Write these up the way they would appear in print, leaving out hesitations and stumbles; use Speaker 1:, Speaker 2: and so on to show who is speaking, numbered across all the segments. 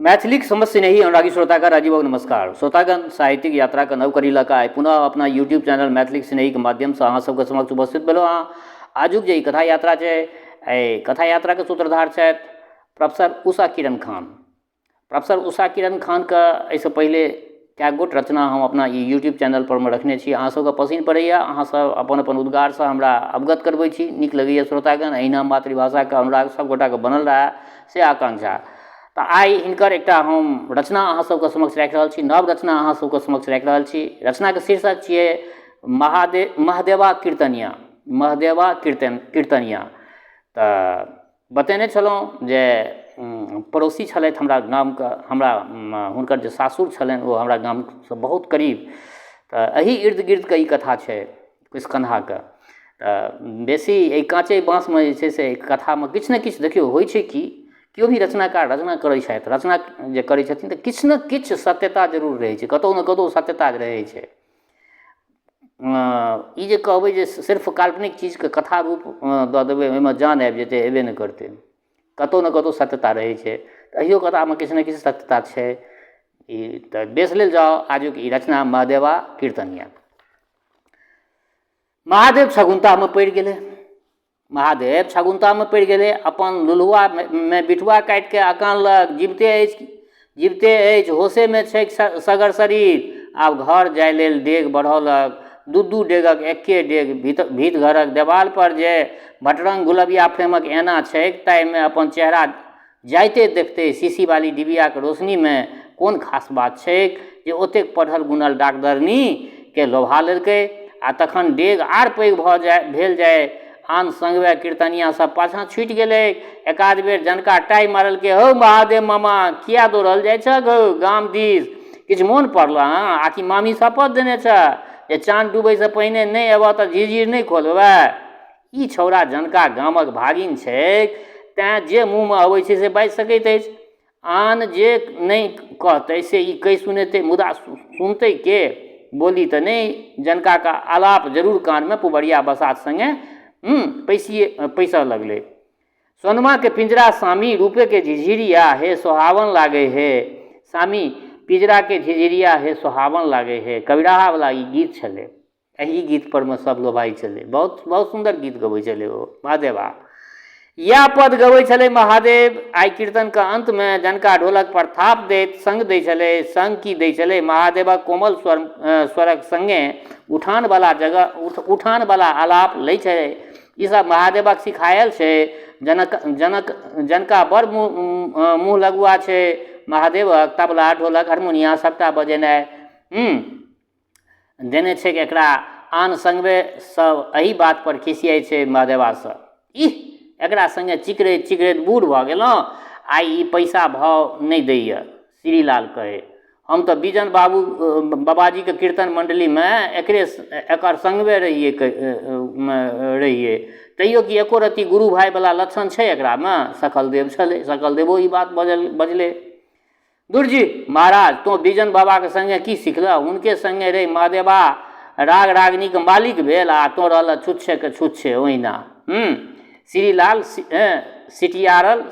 Speaker 1: मैथिलीक समस्त स्नेही अनुरागी श्रोतागण राजीवक नमस्कार। श्रोतागण, साहित्यिक यात्राक नव कड़ी लऽ कऽ आइ पुनः अपना यूट्यूब चैनल मैथिलीक स्नेहीक माध्यमसँ अहाँ सबके समक्ष उपस्थित भेलहुँ हँ। आजुक जे ई कथा यात्रा छै, एहि कथा यात्राके सूत्रधार छथि प्रोफेसर उषा किरण खान। प्रोफेसर उषा किरण खानके एहिसँ पहिले कए गोट रचना हम अपना ई यूट्यूब चैनलपर मे रखने छी। अहाँ सबके पसिन पड़ैए, अहाँ सब अपन अपन उद्गारसँ हमरा अवगत करबै छी, नीक लगैए श्रोतागण। एहिना मातृभाषाके अनुराग सब गोटाके बनल रहए से आकांक्षा। तऽ आइ हिनकर एकटा हम रचना अहाँ सबके समक्ष राखि रहल छी, नव रचना अहाँ सबके समक्ष राखि रहल छी। रचनाके शीर्षक छियै महादेव महदेवा कीर्तनिया, महदेवा कीर्तनिया। तऽ बतेने छलहुँ जे पड़ोसी छलथि हमरा गामके, हमरा हुनकर जे सासुर छलनि ओ हमरा गामसँ बहुत करीब। तऽ एही इर्द गिर्दके ई कथा छै कुशकन्हाके। तऽ बेसी एहि काँचे बाँसमे जे छै से कथामे किछु ने किछु देखियौ होइ छै कि केओ भी रचनाकार रचना करै छथि, रचना जे करै छथिन तऽ किछु ने किछु सत्यता जरूर रहै छै, कतहु ने कतहु सत्यता रहै छै। ई जे कहबै जे सिर्फ काल्पनिक चीजके कथा रूप दऽ देबै, ओहिमे जान आबि जेतै, एबे नहि करतै। कतहु ने कतहु सत्यता रहै छै। तऽ एहियो कथामे किछु ने किछु सत्यता छै। ई तऽ बेस लेल जाउ आजुक ई रचना महदेवा कीर्तनिया। महादेव छगुन्तामे पड़ि गेलै। महादेव छगुन्तामे पड़ि गेलै। अपन लुल्हुआमे बिठुआ काटिके अकानलक, जिबिते अछि, जिबिते अछि, होशेमे छैक सगर शरीर। आब घर जाइ लेल डेग बढ़ौलक। दू दू डेगक एक्के डेग भीत घरक देवालपर जे भटरङ्ग गुलबिया फ्रेमक ऐना छैक ताहिमे अपन चेहरा जाइते देखतै शीशीवाली डिबियाक रोशनीमे। कोन खास बात छैक जे ओतेक पढ़ल गुनल डाकदरनीकेँ लोभा लेलकै। आ तखन डेग आर पैघ भऽ जाय भेल जाय। आन संगवे कीर्तनिया सभ पाछाँ छूटि गेलैक। एकाध बेर जनका टाहि मारलकै, हौ महादेव मामा, किए दौड़ल जाइ छहक हौ गाम दिस? किछु मोन पड़लह हँ? आकि मामी शपथ देने छह जे चान डूबैसँ पहिने नहि अयबह तऽ झिझिर नहि खोलबै? ई छौड़ा जनका गामक भागिन छैक तैँ जे मुँहमे अबै छै से बाजि सकैत अछि। आन जे नहि कहतै से ई कहि सुनेतै, मुदा सुनतै के? बोली तऽ नहि, जनकाके आलाप जरूर कानमे पुबरिया बसात सङ्गे पैसिए पैसऽ लगलै। सोनमाके पिंजरा सामी रूपेके झिझिरिया हे सोहावन लागै हे, सामी पिजराके झिझिरिया हे सोहावन लागै हे, कबिराहावला ई गीत छलै। एहि गीत पर मे सब लोभाइ छलै। बहुत बहुत सुन्दर गीत गबै छलै ओ महादेवा। इएह पद गबै छलै महादेव आइ कीर्तनके अन्तमे। जनका ढोलक पर थाप दैत सङ्ग दै छलै। सङ्ग की दै छलै, महादेवक कोमल स्वर स्वरक सङ्गे उठानवला जगह उठानवला आलाप लै छै। ई सब महादेवक सिखायल छै। जनक जनक जनका बड़ मुँह मुँह लगुआ छै महादेवक। तबला ढोलक हारमोनिया सबटा बजेनाइ देने छैक एकरा। आन संगवे सब एहि बात पर खिसियाइ छै महदेवासँ, इह, एकरा संगे चिकरैत चिकरैत बूढ़ भऽ गेलहुँ, आइ ई पैसा भाव नहि दैए। श्रीलाल कहै, हम तऽ बिजन बाबू बाबाजीके कीर्तन मण्डलीमे एकरे एकर संगवे रहियै रहियै, तैयो कि एको रत्ती गुरु भाइवला लक्षण छै एकरामे? सकलदेव छलै, सकलदेवो ई बात बजल बजलै। दुर्जी महाराज, तोँ बिजन बाबाक संगे की सिखलह? हुनके संगे रहि महदेवा राग रागिनीक मालिक भेल आ तोँ रहलह छुच्छेके छुच्छे ओहिना। श्रीलाल सिटियारल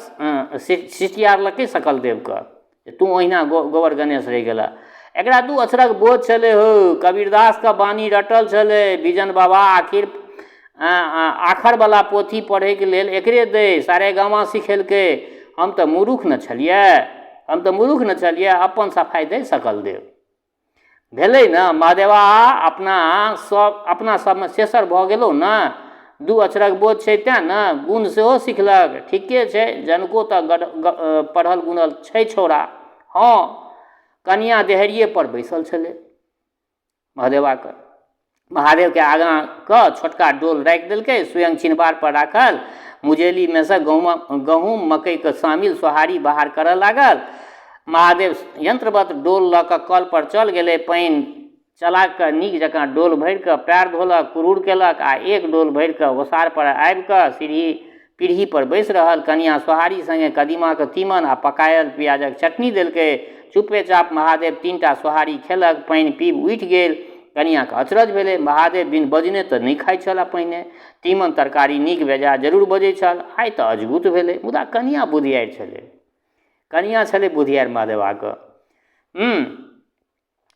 Speaker 1: सिटियारलकै सकलदेवके जे तोँ ओहिना गोबर गणेश रहि गेलह। एकरा दू अक्षरक बोध छलै हौ, कबीरदासके वाणी रटल छलै। बिजन बाबा आखिर आखरवला पोथी पढ़ैके लेल एकरे दै सारेगामा सिखेलकै। हम तऽ मुरुख ने छलियै, हम तऽ मुरुख ने छलियै। अपन सफाइ दै सकलदेव। भेलै ने महादेवा, अपना सब अपना सबमे सेसर भऽ गेलौ ने। दू अक्षरक बोध छै तेँ ने गुण सेहो सिखलक। ठीके छै, जनको तऽ पढ़ल गुनल छै छौड़ा। हँ, कनियाँ देहरिएपर बैसल छलै महदेवाके। महादेवके आगाँ कऽ छोटका डोल राखि देलकै। स्वयं चिनबारपर राखल मुजेलीमे सँ गहूँम गहूँम मकइके शामिल सोहारी बाहर करऽ लागल। महादेव यन्त्रवत डोल लऽ कऽ कलपर चल गेलै। पानि चला कऽ नीक जकाँ डोल भरि कऽ पएर धोलक, कुरूड़ केलक आ एक डोल भरि कऽ ओसारपर आबि कऽ सीढ़ी पीढ़ीपर बैसि रहल। कनियाँ सोहारी संगे कदीमाक तीमन आ पकायल पियाजक चटनी देलकै। चुपेचाप महादेव तीनटा सोहारी खेलक, पानि पीबि उठि गेल। कनियाँके अचरज भेलै, महादेव बिन बजने तऽ नहि खाइ छल पहिने। तीमन तरकारी नीक बेजाय जरूर बजै छल, आइ तऽ अजगुत भेलै। मुदा कनियाँ बुधियारि छलै। कनियाँ छलै बुधियारि महादेवाके।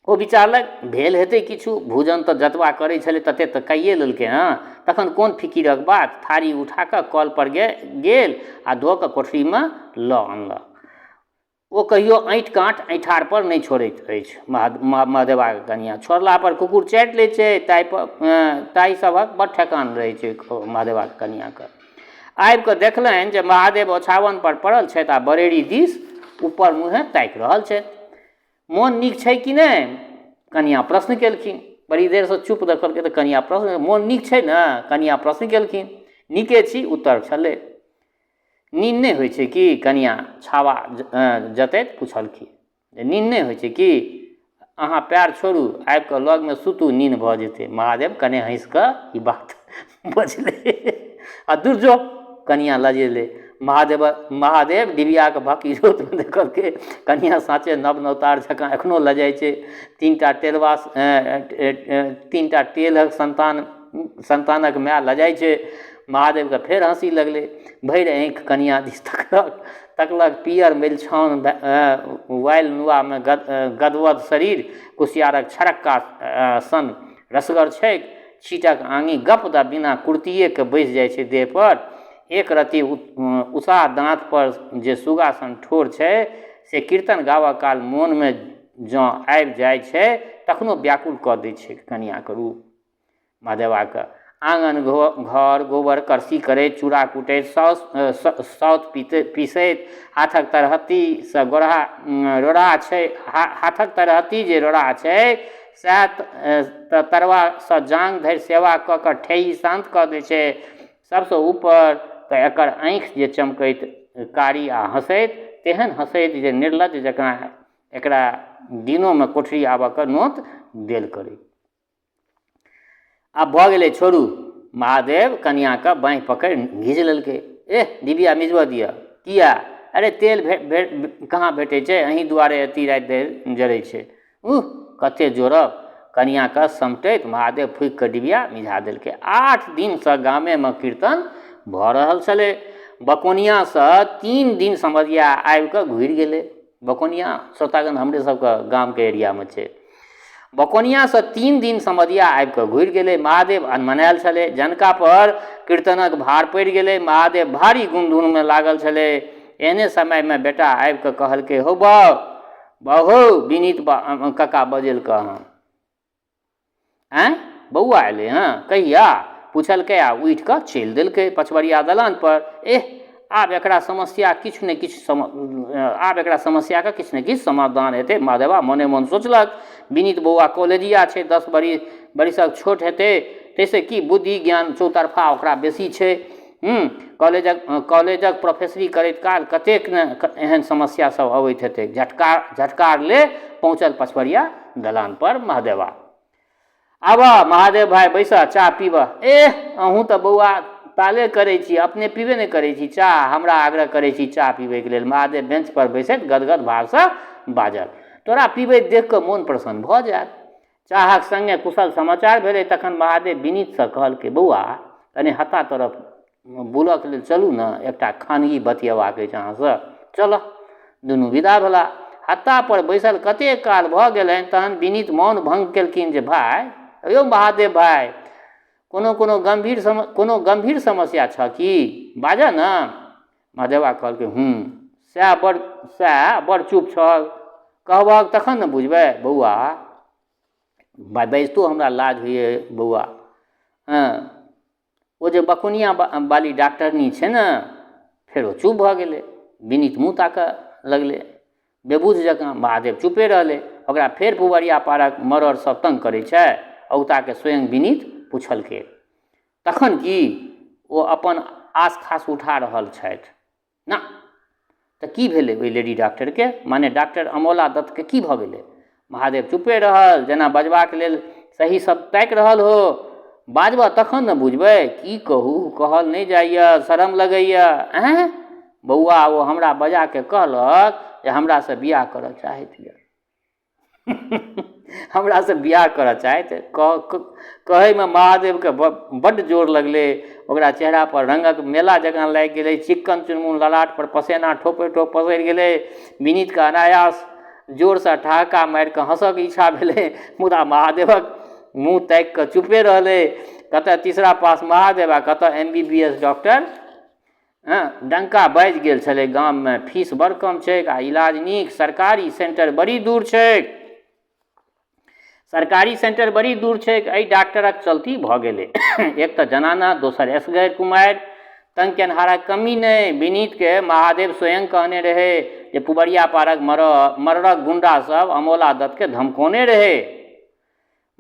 Speaker 1: ओ विचारलक भेल हेतै किछु, भोजन तऽ जतबा करै छलै तते तऽ काइए लेलकै हँ, तखन कोन फिकिरक बात। थारी उठा कऽ कलपर गेल आ धो कऽ कोठरीमे लऽ अनलक। ओ कहियो ऐँठ काँठ ऐँठारपर नहि छोड़ैत अछि महदेवाके कनियाँ। छोड़लापर कुकुर चाटि लै छै, ताहिपर ताहि सभक बड़ ठेकान रहै छै महदेवाके कनियाँके। आबि कऽ देखलनि जे महादेव ओछाओनपर पड़ल छथि आ बरेड़ी दिस ऊपर मुँहे ताकि रहल छथि। मोन नीक छै कि नहि? कनियाँ प्रश्न केलखिन। बड़ी देरसँ चुप देखलकै तऽ कनियाँ प्रश्न, मोन नीक छै ने? कनियाँ प्रश्न केलखिन। नीके छी, उत्तर छलै। नीन नहि होइ छै की? कनियाँ छावा जतैत पुछलखिन। जे नीन नहि होइ छै की? अहाँ पएर छोड़ू, आबि कऽ लगमे सुतू, नीन भऽ जेतै। महादेव कने हँसि कऽ ई बात बजलै। आ दुर जो, कनियाँ लजेलै। महादेव महादेव डिबियाके भक इजोतमे देखलकै, कनियाँ साँचे नव नौतार जकाँ एखनो लजाइ छै। तीनटा टेलवा तीनटा टेलक सन्तान सन्तानक माय लजाइ छै। महादेवके फेर हँसी लगलै। भरि आँखि कनियाँ दिस तकलक तकलक पीयर मेलछाउन वाइल नुआमे गदवद शरीर कुसियारक छरक्का सन रसगर छैक। छीटक आङी गप दऽ बिना कुर्तिएके बैसि जाइ छै देहपर। एक रत्ती उषा दाँतपर जे सुगा सन ठोर छै से कीर्तन गाबऽ काल मोनमे जँ आबि जाइ छै तखनो व्याकुल कऽ दै छै कनियाँके रूप। महदेवाके आङन घर गोबर करसी करैत चूड़ा कुटैत साउस साउथ पीसैत हाथक तरहत्थीसँ गोरहा रोड़हा छै हाथक तरहत्थी जे रोड़हा छै सएह तऽ तरवासँ जाँघ धरि सेवा कऽ कऽ ठेही शान्त कऽ दै छै। सभसँ ऊपर तऽ एकर आँखि जे चमकैत कारी आ हँसैत तेहन हँसैत जे निर्लज्ज जकाँ एकरा दिनोमे कोठरी आबऽके नोत देल करै। आब भऽ गेलै छोड़ू। महादेव कनिआँके बाँहि पकड़ि घीच लेलकै। एह, डिबिया मिझबऽ दिअ। किया? अरे तेल भे भे कहाँ भेटै छै, अहीं दुआरे एती राति धरि जरै छै। उह, कते जोड़ब। कनिआँके समटैत महादेव फूकि कऽ डिबिया मिझा देलकै। 8 दिनसँ गामेमे कीर्तन भऽ रहल छलै। बकोनियासँ 3 दिन समधिया आबि कऽ घुरि गेलै। बकोनिया श्रोतागण हमरे सबके गामके एरियामे छै। बकोनियासँ 3 दिन समधिया आबि कऽ घुरि गेलै। महादेव अनमनायल छलै। जनका पर कीर्तनक भार पड़ि गेलै। महादेव भारी गुनधुनमे लागल छलै। एहने समयमे बेटा आबि कऽ कहलकै, हौ बाउ, बाउ हौ, विनीत कका बजेलकऽ हँ। आँय, बौआ एलै हँ? कहिया? पुछलकै आ उठि कऽ चलि देलकै पछबरिया दलानपर। एह, आब एकरा समस्या किछु ने किछु आब एकरा समस्याके किछु ने किछु समाधान हेतै, महादेवा मोने मोन सोचलक। विनीत बौआ कॉलेजिया छै, 10 बरिसक छोट हेतै, ताहिसँ की बुद्धि ज्ञान चौतरफा ओकरा बेसी छै। कॉलेजक प्रोफेसरी करैत काल कतेक ने एहन समस्या सब अबैत हेतै। झटकारले पहुँचल पछबरिया दलानपर महादेवा। आबह महादेव भाइ, बैसह, चाह पीबह। एह, अहूँ तऽ बौआ ताले करै छी, अपने पीबे नहि करै छी चाह, हमरा आग्रह करै छी चाह पीबैके लेल। महादेव बेंचपर बैसैत गदगद भावसँ बाजल। तोरा पीबैत देख कऽ मोन प्रसन्न भऽ जायत। चाहक संगे कुशल समाचार भेलै। तखन महादेव विनीतसँ कहलकै, बौआ, कने हत्ता तरफ बुलऽके लेल चलू ने, एकटा खानगी बतियेबाक अछि अहाँसँ। चलह। दुनू विदा भेला। हत्तापर बैसल कतेक काल भऽ गेलनि तहन विनीत मौन भङ्ग केलखिन जे भाय, यौ महादेव भाय, कोनो कोनो गम्भीर सम कोनो गम्भीर समस्या छह की? बाजह ने। महादेवा कहलकै, हूँ, सएह बड़ चुप छह, कहबहक तखन ने बुझबै। बौआ, बाजितो हमरा लाज होइए बौआ। हँ, ओ जे बकुनिया बाली डाक्टरनी छै ने। फेर ओ चुप भऽ गेलै। विनीत मुँह ताकऽ लगलै बेबुध जकाँ। महादेव चुपे रहलै। ओकरा फेर पुबरिया पारक मरड़ सब तंग करै छै? औताके स्वयं विनीत पुछलकै। तखन की? ओ अपन आस खास उठा रहल छथि ना। तऽ की भेलै ओहि लेडी डॉक्टरके, माने डॉक्टर अमोला दत्तके की भऽ गेलै? महादेव चुपे रहल, जेना बजबाक लेल सही शब्द ताकि रहल हो। बाजबह तखन ने बुझबै। की कहू, कहल नहि जाइए, शरम लगैए। आँय बौआ, ओ हमरा बजाके कहलक जे हमरासँ बियाह करऽ चाहैत यऽ। हमरासँ बियाह करऽ चाहैत कहैमे महादेवके बड्ड जोर लगलै। ओकरा चेहरापर रङ्गक मेला जकाँ लागि गेलै। चिक्कन चुनमुन ललाटपर पसेना ठोपे ठोप पसरि गेलै। विनीतके अनायास जोरसँ ठहाका मारिकऽ हँसऽके इच्छा भेलै, मुदा महादेवक मुँह ताकिकऽ चुपे रहलै। कतऽ तीसरा पास महादेव आ कतऽ M B B S doctor. हँ, डंका बाजि गेल छलै गाममे, फीस बड़ कम छैक आ इलाज नीक, सरकारी सेन्टर बड़ी दूर छैक। सरकारी सेन्टर बड़ी दूर छैक। एहि डॉक्टरक चलती भऽ गेलै। एक तऽ जनाना, दोसर एसगर कुमारि, तंग केनहारक कमी नहि। विनीतके महादेव स्वयं कहने रहै जे पुबरिया पारक मरड़क गुंडा सब अमोला दत्तके धमकौने रहै।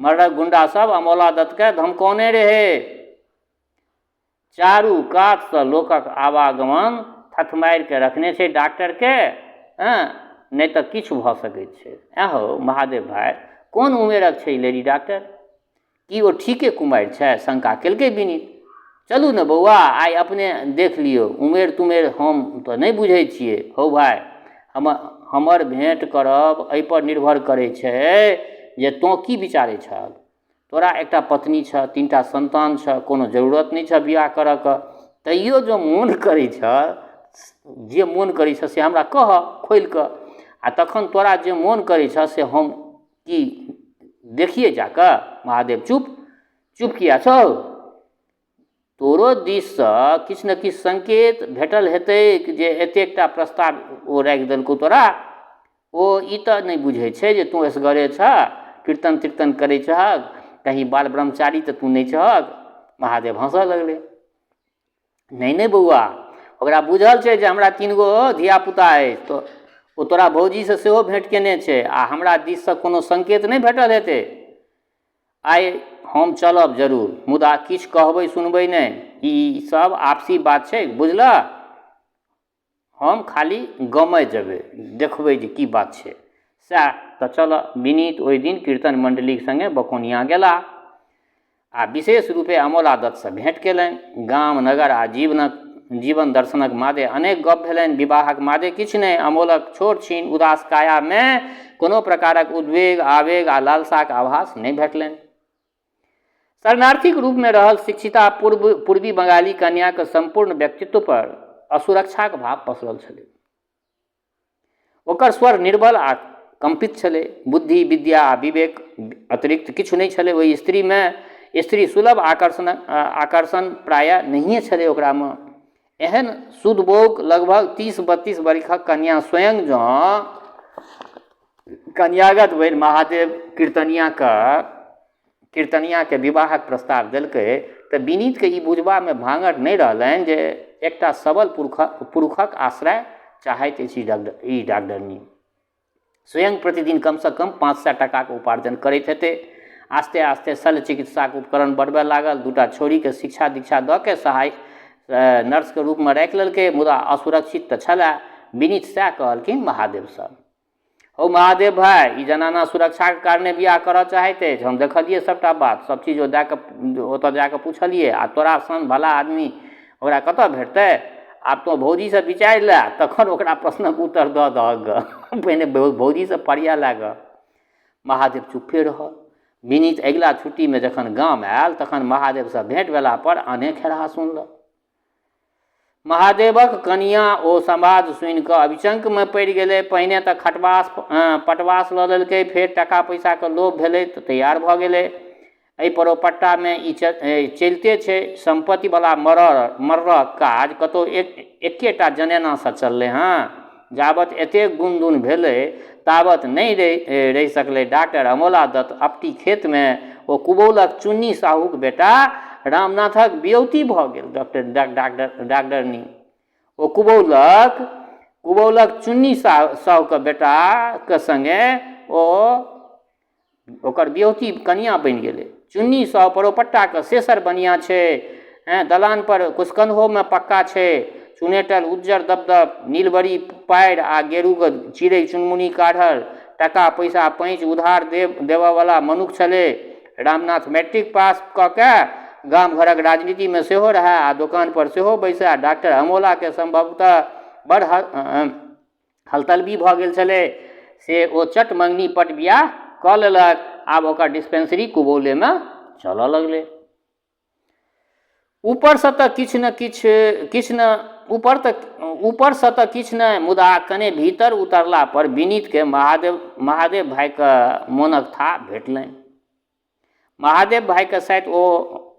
Speaker 1: मरड़क गुंडा सब अमोला दत्तके धमकौने रहै। चारू कातसँ लोकक आवागमन थथमारिके रखने छै डॉक्टरके। हँ, नहि तऽ किछु भऽ सकै छै। ऐँ हौ महादेव भाइ, कोन उमेरक छै ई लेडी डॉक्टर? की ओ ठीके कुमारि छै? शंका केलकै विनीत। चलू ने बौआ, आइ अपने देख लियौ। उमेर तुमेर हम तऽ नहि बुझै छियै। हौ भाइ, हमर भेँट करब एहिपर निर्भर करै छै जे तोँ की विचारै छहक। तोरा एकटा पत्नी छह, तीनटा सन्तान छह, कोनो जरूरत नहि छह बियाह करऽके, तैयो जँ मोन करै छह, जे मोन करै छह से हमरा कहऽ खोलि कऽ, आ तखन तोरा जे मोन करै छह से हम की देखियै जा कऽ? महादेव चुप। चुप किया छौ? तोरो दिससँ किछु ने किछु संकेत भेटल हेतैक जे एतेकटा प्रस्ताव ओ राखि देलकौ तोरा। ओ ई तऽ नहि बुझै छै जे तू एसगरे छह, कीर्तन तीर्तन करै छहक, कहीं बाल ब्रह्मचारी तऽ तू नहि छहक। महादेव हँसऽ लगलै। नहि नहि बौआ, ओकरा बुझल छै जे हमरा 3 गो धियापुता अछि, तऽ ओ तोरा भौजीसँ सेहो भेँट केने छै आ हमरा दिससँ कोनो संकेत नहि भेटल हेतै। आइ हम चलब जरूर, मुदा किछु कहबै सुनबै नहि। ई सब आपसी बात छै, बुझलह? हम खाली गामे जेबै, देखबै जे की बात छै। सएह तऽ चलऽ। विनीत ओहि दिन कीर्तन मण्डलीक सङ्गे बकौनिया गेलाह आ विशेष रूपे अमोला दत्तसँ भेँट केलनि। गाम नगर आ जीवनक जीवन दर्शनक मादे अनेक गप भेलनि, विवाहक मादे किछु नहि। अमोलक छोट छीन उदास कायामे कोनो प्रकारक उद्वेग, आवेग आ लालसाक आभास नहि भेटलनि। शरणार्थीक रूपमे रहल शिक्षिता पूर्वी बंगाली कन्याक सम्पूर्ण व्यक्तित्व पर असुरक्षाक भाव पसरल छलै। ओकर स्वर निर्बल आ कम्पित छलै। बुद्धि, विद्या आ विवेक अतिरिक्त किछु नहि छलै ओहि स्त्रीमे। स्त्री सुलभ आकर्षण प्रायः नहिए छलै ओकरामे। एहन सुधबौक लगभग 30-32 बरिखक कन्या स्वयं जँ कन्यागत बनि महादेव कीर्तनियाके विवाहक प्रस्ताव देलकै तऽ विनीतके ई बुझबामे भाँगठ नहि रहलनि जे एकटा सबल पुरुषक आश्रय चाहैत अछि ई डाक्टरनी। स्वयं प्रतिदिन कमसँ कम 500 टाकाक उपार्जन करैत हेतै। आस्ते आस्ते शल्य चिकित्साक उपकरण बढ़बय लागल। 2टा छौड़ीके शिक्षा दीक्षा दऽ के सहायक नर्सके रूपमे राखि लेलकै, मुदा असुरक्षित तऽ छलए। विनीत सएह कहलखिन महादेवसँ। हौ महादेव भाइ, ई जनाना सुरक्षाके कारणे बियाह करऽ चाहैत अछि। हम देखलियै सभटा बात, सभ चीज ओ दए कऽ ओतऽ जा कऽ पुछलियै, आ तोरा सन भला आदमी ओकरा कतऽ भेटतै? आब तोँ भौजीसँ विचारि लए, तखन ओकरा प्रश्नक उत्तर दऽ दहक गऽ। पहिने भौजीसँ फरिया लए गऽ। महादेव चुप्पे रहल। विनीत अगिला छुट्टीमे जखन गाम आयल तखन महादेवसँ भेँट भेलापर आने खेरहा सुनलक। महादेवक कनियाँ ओ समाद सुनि कऽ अविचंकमे पड़ि गेलै। पहिने तऽ खटवास पटवास लऽ लेलकै, फेर टाका पैसाके लोभ भेलै तऽ तैयार भऽ गेलै। एहि परोपट्टामे ई चलिते छै, सम्पत्तिवला मरड़क काज कतहु एकेटा जनेनासँ चललै हँ? जाबत एतेक गुनधुन भेलै ताबत नहि रहि सकलै डाक्टर अमोला दत्त। अपटी खेतमे ओ कुबौलक चुन्नी साहुक बेटा रामनाथक बियौती भऽ गेल डाक्टरनी। ओ कुबौलक चुन्नी साहुके बेटाके सङ्गे ओ ओकर बियौती कनियाँ बनि गेलै। चुन्नी साहु परोपट्टाके सेसर बनिया छै। दलान पर कुशकन्होमे पक्का छै। चुनेटल उज्जर दबदब नीलबरी पारि आ गेरूके चिड़ै चुनमुनी काढ़ल। टाका पैसा पैंच उधार देबऽवला मनुख छलै। रामनाथ मैट्रिक पास कऽ कए गाम घरक राजनीतिमे सेहो रहए आ दोकान पर सेहो बैसए। डाक्टर अमोलाके सम्भवतः बड़ हलतलबी भऽ गेल छलै, से ओ चट मङ्गनी पट बियाह कऽ लेलक। आब ओकर डिस्पेंसरी कुबौलेमे चलऽ लगलै। ऊपरसँ तऽ किछु ने किछु किछु ने ऊपर तऽ ऊपरसँ तऽ किछु नहि मुदा कने भीतर उतरला पर विनीतके महादेव महादेव भाइके मोनक थाह भेटलनि। महादेव भाइके शायद ओ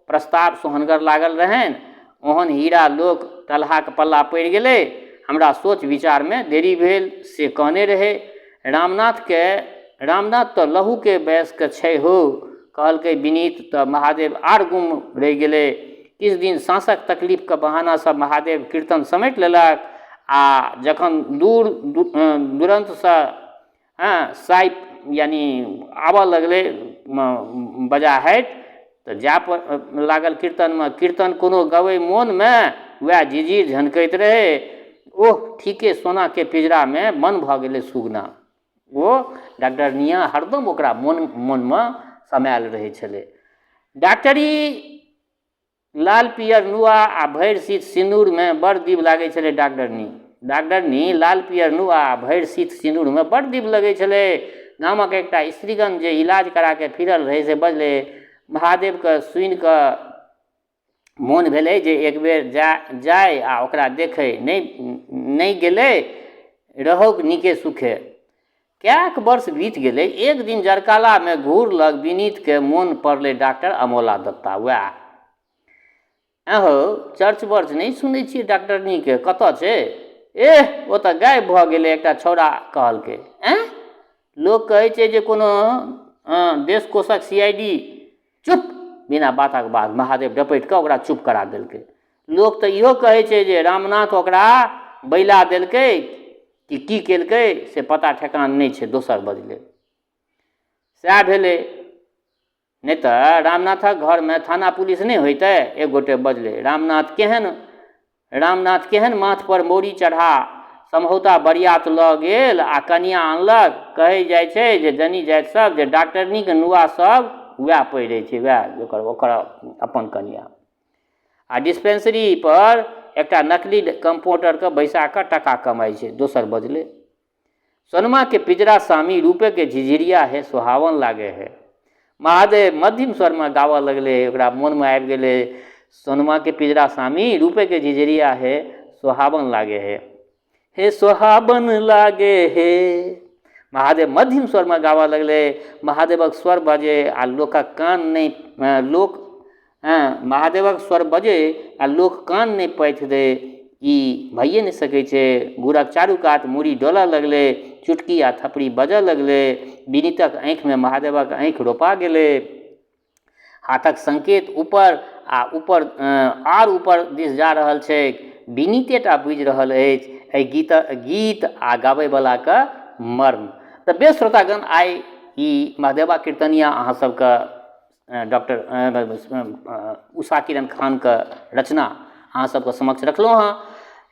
Speaker 1: प्रस्ताव सोहनगर लागल रहनि। ओहन हीरा लोक टलहाक पल्ला पड़ि गेलै। हमरा सोच विचारमे देरी भेल से कहने रहै। रामनाथके रामनाथ तऽ लहूके बयसके छै हौ, कहलकै विनीत तऽ महादेव आर गुम्म रहि गेलै। किछु दिन साँसक तकलीफके बहानासँ महादेव कीर्तन समेटि लेलक आ जखन दूर दुरन्तसँ हँ साइ यानि आबऽ लगलै बजाहटि तऽ जाय पर लागल कीर्तनमे। कीर्तन कोनो गबै मोनमे वएह झिझिर झनकैत रहै। ओह ठीके सोनाके पिजरामे बन्न भऽ गेलै सुगना। ओ डाक्टरनिया हरदम ओकरा मोन मोनमे समायल रहै छलै। डाक्टरी लाल पियर नुआ आ भरि सीथ सिन्दूरमे बड़ दीब लागै छलै डाक्टरनी। डाक्टरनी लाल पियर नुआ आ भरि सीथ सिन्दूरमे बड़ दीब लगै छलै। गामक एकटा स्त्रीगण जे इलाज करा कऽ फिरल रहै से बजलै, महादेवके सुनि कऽ मोन भेलै जे एक बेर जा जाइ आ ओकरा देखै। नहि नहि गेलै रहौक नीके सुखे। कएक वर्ष बीत गेलै। एक दिन जरकालामे घूर लग विनीतके मोन पड़लै डाक्टर अमोला दत्ता। वएह। ऐँ हौ, चर्च बर्च नहि सुनै छियै डाक्टरनीके, कतऽ छै? एह, ओ तऽ गायब भऽ गेलै, एकटा छौड़ा कहलकै। ऐँ? लोक कहै छै जे कोनो देश कोषक सी I D. चुप! बिना बातक बात महादेव डपटि कऽ ओकरा चुप करा देलकै। लोक तऽ इहो कहै छै जे रामनाथ ओकरा बैला देलकै कि की केलकै से पता ठेकान नहि छै, दोसर बजलै। सएह भेलै, नहि तऽ रामनाथक घरमे थाना पुलिस नहि होइतै? एक गोटे बजलै। रामनाथ केहन रामनाथ केहन माथपर मौरी चढ़ा समहौता बरियात लऽ गेल आ कनियाँ अनलक। कहै जाइ छै जे जनी जाति सभ जे डाक्टरनीके नुआ सभ वएह पहिरै छै, वएह ओकर ओकर अपन कनियाँ। आ डिस्पेंसरी पर एकटा नकली कम्पाउण्डरके बैसा कऽ टाका कमाइ छै, दोसर बजलै। सोनमा के पिजरा सामी रूपे के झिझिरिया हे सोहावन लागे हे। महादेव मद्धिम स्वरमे गाबऽ लगलै। ओकरा मोनमे आबि गेलै, सोनमा के पिजरा सामी रूपे के झिझिरिया हे सोहावन लागे हे, हे सोहावन लागे हे। महादेव मद्धिम स्वरमे गाबऽ लगलै। महादेवक स्वर बजै आ लोकक कान नहि लोक हँ महादेवक स्वर बजै आ लोक कान नहि पाथि दै, ई भइए नहि सकै छै। घूरक चारू कात मूड़ी डोलऽ लगलै, चुटकी आ थपड़ी बजऽ लगलै। विनीतक आँखिमे महादेवक आँखि रोपा गेलै। हाथक संकेत ऊपर आ ऊपर आर ऊपर दिस जा रहल छैक। विनीते टा बुझि रहल अछि एहि गीत गीत आ गाबैवलाके मर्म। तऽ बेस श्रोतागण, आइ ई महदेवा कीर्तनिया अहाँ सबके डॉक्टर उषा किरण खानके रचना अहाँ सबके समक्ष रखलहुँ हँ।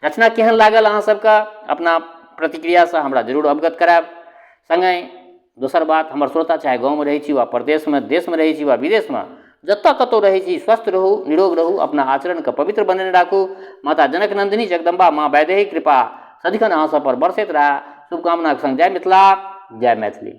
Speaker 1: रचना केहन लागल अहाँ सबके अपना प्रतिक्रियासँ हमरा जरूर अवगत करायब। सङ्गहि दोसर बात, हमर श्रोता चाहे गाँवमे रहै छी वा परदेशमे, देशमे रहै छी वा विदेशमे, जतऽ कतहु रहै छी, स्वस्थ रहू, निरोग रहू, अपना आचरणके पवित्र बनेने राखू। माता जनक नन्दिनी जगदम्बा माँ वैदेही कृपा सदिखन अहाँ सब पर बरसैत रहए, शुभकामनाके सङ्ग जय मिथिला, जय मैथिली।